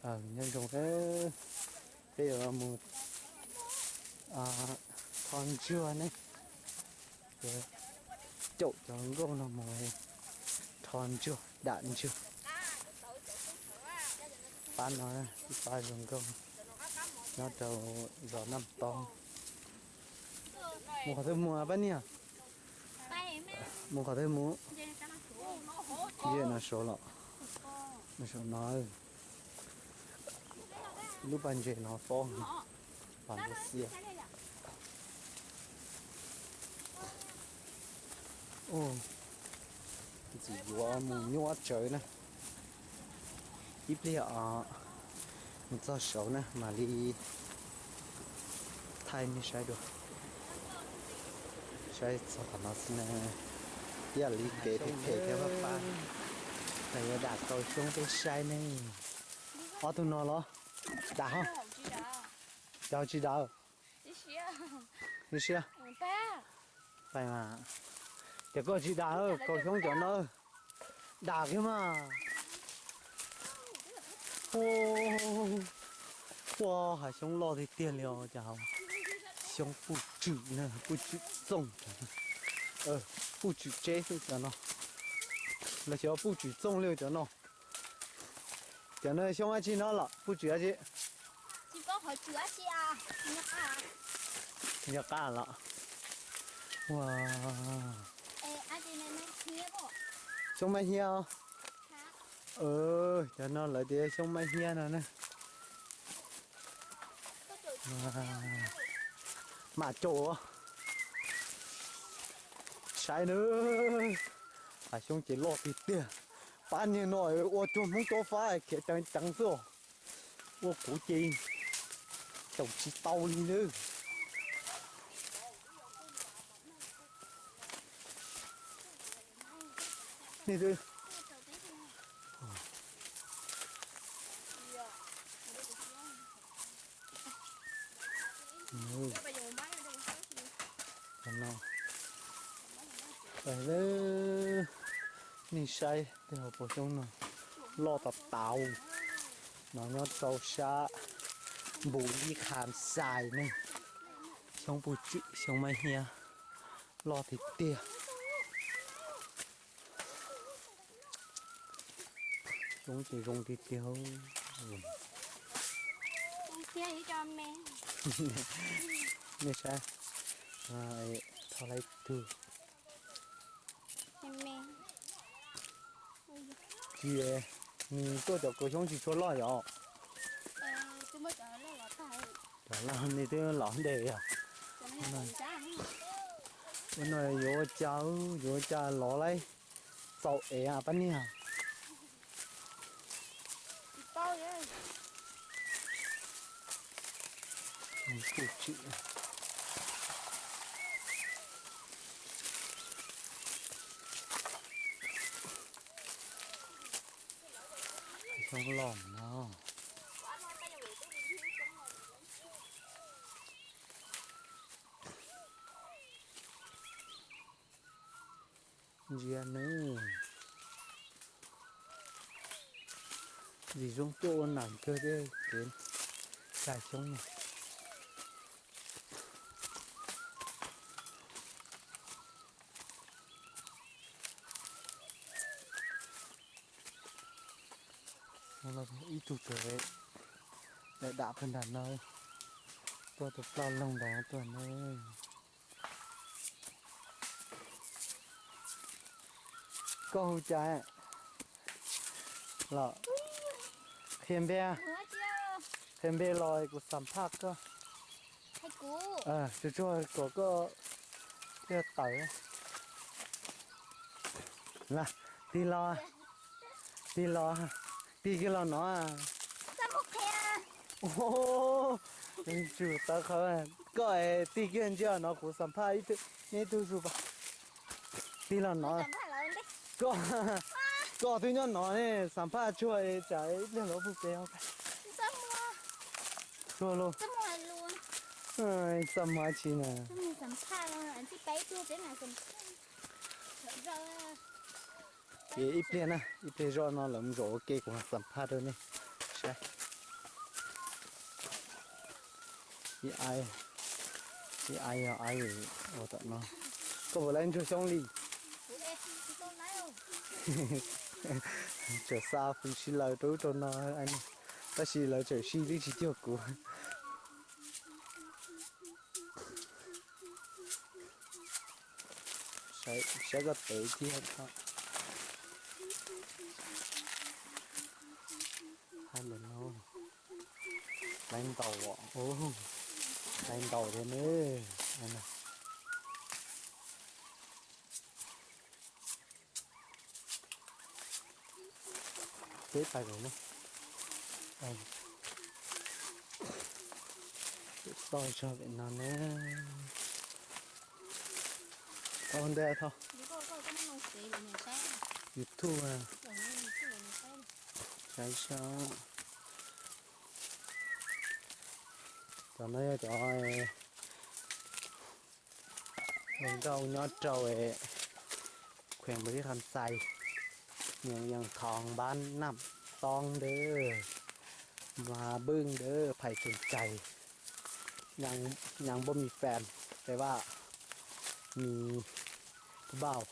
Nyob zoo, peb yuav mus tho ntsuag ne, caum cov nkauj no mus tho ntsuag dam ntsuag. Pab no ib pab zoo nkauj nyob rau zos Naj Tau. Mus qhov twg mus pab niag? Mus qhov twg mus? Nce no saud los, no saum no. Lub pas ntses no tob, pas ntses xiab. Ntxim yuav mus nyuaj tsawv na. Ib pliag os, mus txog saud na mam li thaij nej saib dua. Saib txog qhov no xwb na, ib yam li kev phem phem thiab pab pab, tas yuav dam kaus xyoob peb saib ne. Ob tug no los dam ho? Cas tsis dam? Ib siab, ces koj tsis dam kaus xyoob cov no, dam kiag mas. Ua, hav xyoob loj tiag tiag li os cas. Xyoob puj tswm na, puj tswm txooj, puj tswm tseb xwb cov no. Los xyov puj tswm txooj li cov no. Cov no xyoob dab tsi no los puj tswm dab tsi? Nco qab los. Ua, xyoob mab hiab. Cov no lawv tias xyoob mab hiab no na. Mam caum, saib na. Hav xyoob ces loj tiag tiag. Pab niag no ua cuag Hmoob Cob Fab khiav ceev ceev xwb os. Ua kuv ces caum tsis tau li nawb. Nej twb no, nej saib tej hauv paus xyoob no loj tas tas. No nyob rau sab Npus Lis Kham Xais ne. Xyoob puj tswm xyoob mab hiab loj tiag tiag. Xyoob ces zoo tiag tiag. Nej saib, tho lawm ib tug. Tsis, nws tuaj cov kaus xyoob tsis tshua loj yom. Cov loj nej twb lov ntev yom. Ua no yuav ua cas, yuav ua cas lov laib txaus es pab niag. Xyoob loj no. Ntsia nawb, ntxim zoo tuaj ua nam kawg tej kev cai xyoob no. Ib tug tseem dam dam pag nram no, tuaj tus ploj loog ntawd tuaj na. Koj hu cas los? Qhia npe, qhia npe los kuv xam phaj koj. Tsuag tsuag kom koj thiaj tawm. Tig los, tig los, tig kiag los no. Tsum tawv qhawv, koj tig kiag ntsia no kuv xam phaj ib tug zuj pas. Tig los no. Koj, koj twb nyob no ne, xam phaj tsuag tsam ib pliag los pug pem. Tsuag los. Txaj muag tsi na. Ces ib pliag na, ib pliag zoj no lawv mus zaum ua ke kuv xam phaj rau nej saib. Ib aib, ib aib yog aib ua tom no. Koj puas laib ntsuag xyoob li? Tseem xa fws sib laws rau ub rau no, tab sis lawv tseem sib twb tsis cuag kuv. Saib koj tev kiag. Hais ntawm no, laib ntaus, laib ntaus thiab ne. Peb pais lawm na. Toj zog pem no na. Ua ntej tho. YouTube. Saib saib. Cov no yog cov hluas nkauj nyob rau khuees Npab Lis Kham Xais, Nyees Yees Thoo, npab Nam Toob dawb, Npab Npwj dawb, Phais Tseem Cais, Nyav Npauj Mis Fes, Tes Vaj Mis Paj Npauj,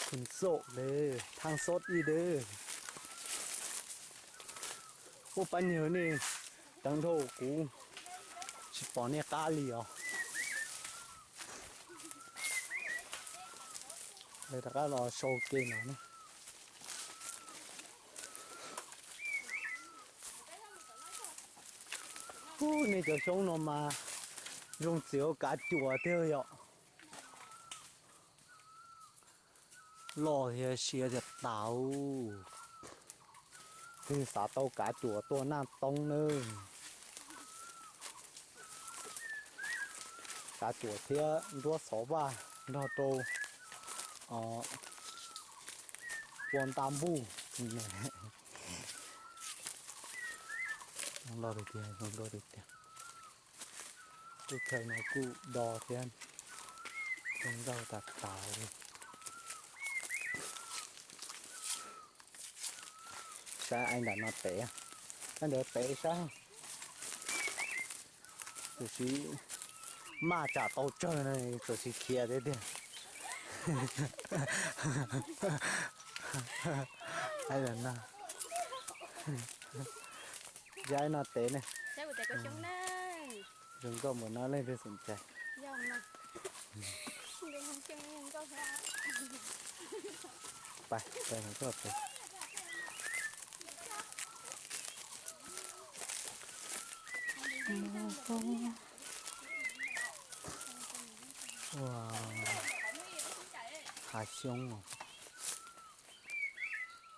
Khun Xom dawb, Thaaj Xom ib dawb. Ua pab niag nej teev dhau kuv tsis pom nej qab li os. Lawv rov qab los sau ke no ne. Ub, nej cov xyoob no mas zoo txiv ua kav cuam tiag yom. Loj thiab siab thiab tas. Twb xav tau kav cuam tuaj Nam Toob nawb. Kav cuam thiab nruab xov vaj nrog rau ua nta npuj. Loj tiag tiag, zoo nkauj tiag tiag. Teb chaws no kuj do thiab, zoo nkauj tas tas li. Saib ai nram no tev, ai ntawd tev saib. Tus tsis maj tsam tau tsawg no, tus tsis khiav tiag tiag. Ai ntawm no, saib no tev ne. Zoo nkauj npaum no leej twg xom cai. Pais, pais, pais. Ua, hav xyoob os.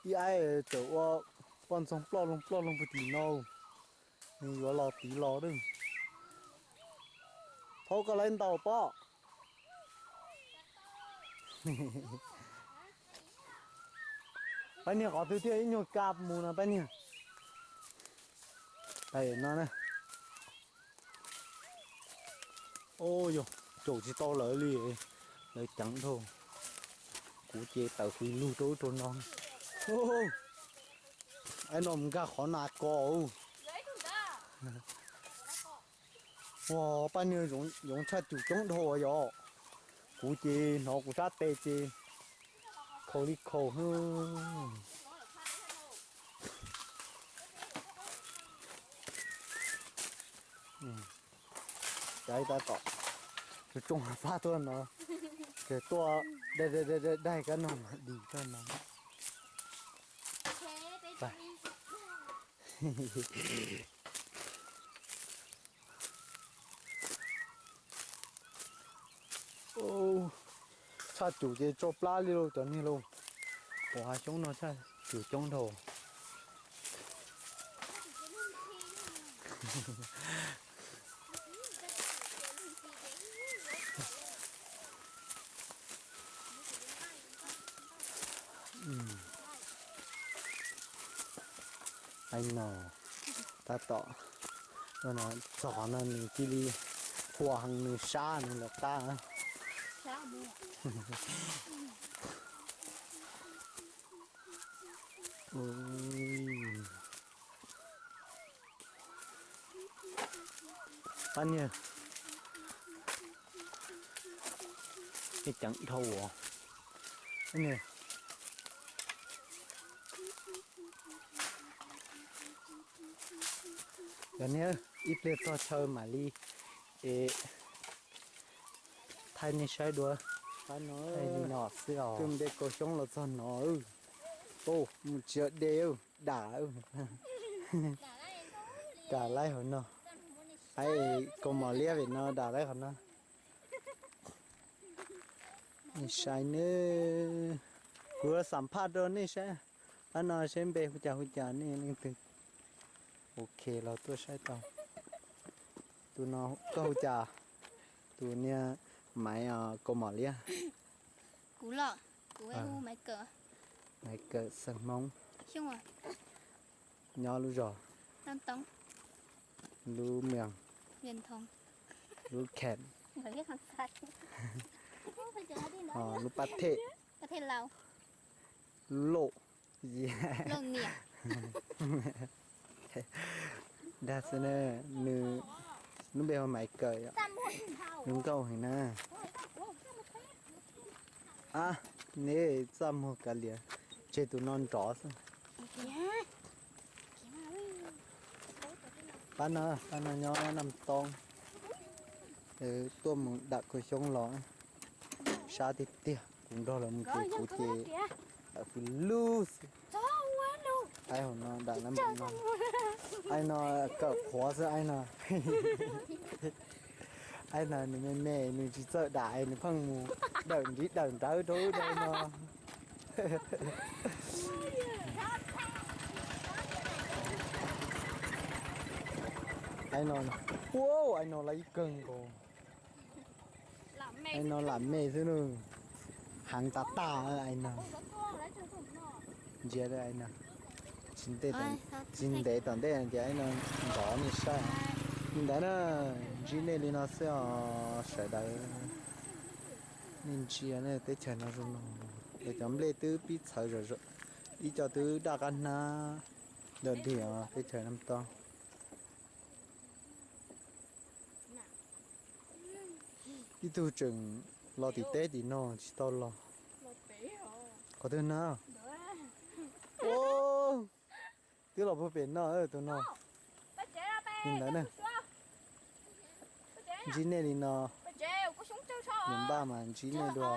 Ib aib txawm ua poj ntxoog ploj loog ploj loog puag tim no, nws yuav los tid los lawm. Thaub, koj laib ntaus pob. Pab niag qhov twg thiaj ib nyuag ka mus no pab niag. Pab no na. Au yog, caum tsis tau lawv li, lawv ceev dhau. Kuv ces tawm hws lug rau ub rau no. Aib no mus nkag qhov nas kos. Ua, pab niag yoov tshaj cum coob dhau yom. Kuv ces hnov kuv sab tes ces khaus li khaus. Saib tab tom tsoo pab tuaj no, ces tuaj daig daig kab nog mas dim tuaj no. Tshaj cum ces tso plab li lauj cov niag lauj. Ua hav xyoob no tshaj cum coob dhau. Ai no, tab tom txog no nws cia li huam heev, nws sab nws lawm qab. Pab niag, ceev dhau os. Yog niag ib pliag txog chaw mam li es thaij nej saib dua. Li no xwb os. Tus npe kaus xyoob los txog no, mus tsis de, dam, dam laib hauv no. Ai, kaus mom liab pem no dam laib hauv no. Nej saib nawb, kuv xam phaj rau nej saib. Pab no seb npe hu cas hu cas, nej leej twg ok los tuaj saib tau. Tus no koj hu cas? Tus niag Maiv, kaus mom liab. Kuv los, kuv hu Maiv Kawm. Maiv Kawm, xeem Hmoob. Xyooj, nyob lub zos, lub moos, lub kheem, lub pab thej, lub lauj, dag xwb na. Nws lub npe hu Maiv Kawm, zoo nkauj heev na. Ab, nej txaj muag kav liam, tseg tus no nrov xwb. Pab no, pab no nyob Nam Toob, tuaj mus dam kaus xyoob los, sab tiag tiag, kuv nrog lawv mus ces kuv ces dam fwj lug xwb. Aib hauv no dam lab npaum no, aib no kawm qhuav xwb aib no. Aib no nws me me nws tsis txawj dam nws pheej mus dawm ntiv dawm nrawv rau ub rau no. Aib no, ua aib no lawv ib kawg nkaus. Aib no lam me xwb nws, heev tas tas aib no. Ntsia aib no, tsis ntev tom ntej ces aib no nrov nej saib. Li ntawd na, ntsib nej li no xwb os sawv daws. Nej ntsia teb chaws no zoo no, cov nplej twb pib txhawv zom zaws, ib co twb daj qab hnab dog dig os teb chaws Nam Toob. Ib tug tseem los tim teb tim no tsis tau los. Qhov twg na? Twb los puag pem no tus no. Li ntawd na. Ntsib nej li no, npaj mas ntsib nej dua.